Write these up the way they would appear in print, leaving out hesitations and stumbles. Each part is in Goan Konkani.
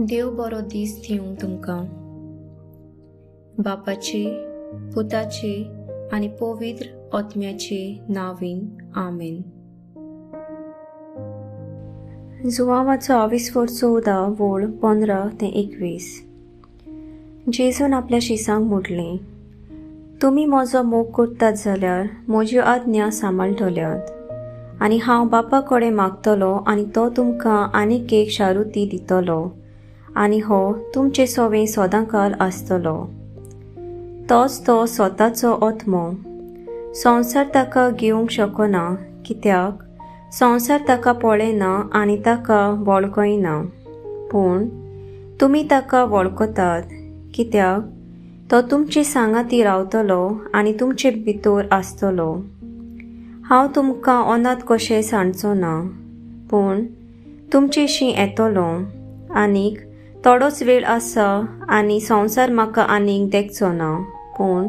देव बरो दीस दिवंक तुमकां. बापाचे, पुताचे आनी पवित्र आत्म्याचे नांवान, आमेन. जुवांवाचो आविस्वर 14 वोळ 15 ते 21. जेजून आपल्या शिसांक म्हटलें, तुमी म्हजो मोग करतात जाल्यार म्हज्यो आज्ञा सांबाळटल्यात, आनी हांव बापा कडेन मागतलो आनी तो तुमकां आनीक एक शारुती दितलो, आनी हो तुमचे सवें सदांकाल आसतलो. तोच तो स्वताचो आत्मो. संवसार ताका घेवंक शकना, कित्याक संवसार ताका पळयना आनी ताका वळखयना. पूण तुमी ताका वळखतात, कित्याक तो तुमचे सांगाती रावतलो आनी तुमचे भितर आसतलो. हांव तुमकां अनाथ कशें सांडचो ना, पूण तुमचेशी येतलो. आनीक थोडोच वेळ आसा आनी संवसार म्हाका आनीक देखचो ना, पूण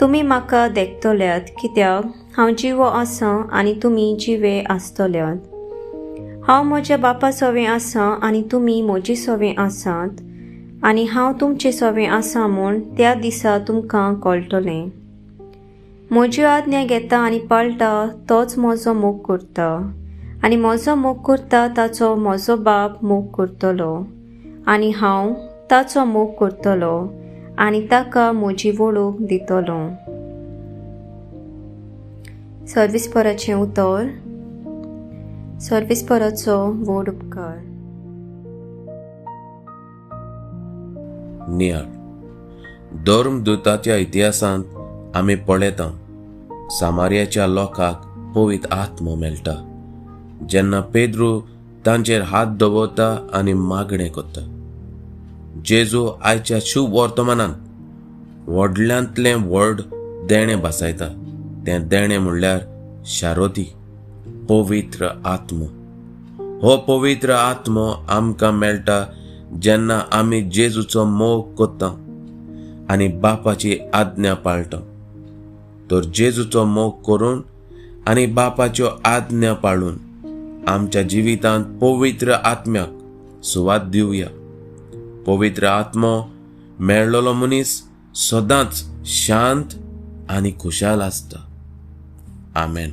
तुमी म्हाका देखतल्यात, कित्याक हांव जिवो आसा आनी तुमी जिवे आसतल्यात. हांव म्हज्या बापा सवें आसा आनी तुमी म्हजे सवें आसात, आनी हांव तुमचे सवें आसा म्हूण त्या दिसा तुमकां कळटलें. म्हज्यो आज्ञा घेता आनी पाळटा तोच म्हजो मोग करता, आनी म्हजो मोग करता ताचो म्हजो बाप मोग करतलो, आनी हांव ताचो मोग करतलो आनी ताका म्हजी वळख दितलो. सर्विसपराचें उतर. सर्विसपराचो व्हड उपकार. नियाळ धर्मदूताच्या इतिहासांत आमी पळयता, सामारियाच्या लोकांक पवित्र आत्मो मेळटा जेन्ना पेद्रू तांचेर हात दवरता आनी मागणें करता. जेजू आयच्या शुभ वर्तमानांत व्हडल्यांतलें व्हड देणें भासायता. तें देणें म्हणल्यार शारोती, पवित्र आत्मो. हो पवित्र आत्मो आमकां मेळटा जेन्ना आमी जेजूचो मोग करता आनी बापाची आज्ञा पाळटा. तर जेजूचो मोग करून आनी बापाच्यो आज्ञा पाळून आमच्या जिवितांत पवित्र आत्म्याक सुवात दिवया. पवित्र आत्मो मेळ्ळलो मनीस सदांच शांत आनी खुशाल आसता. आमेन.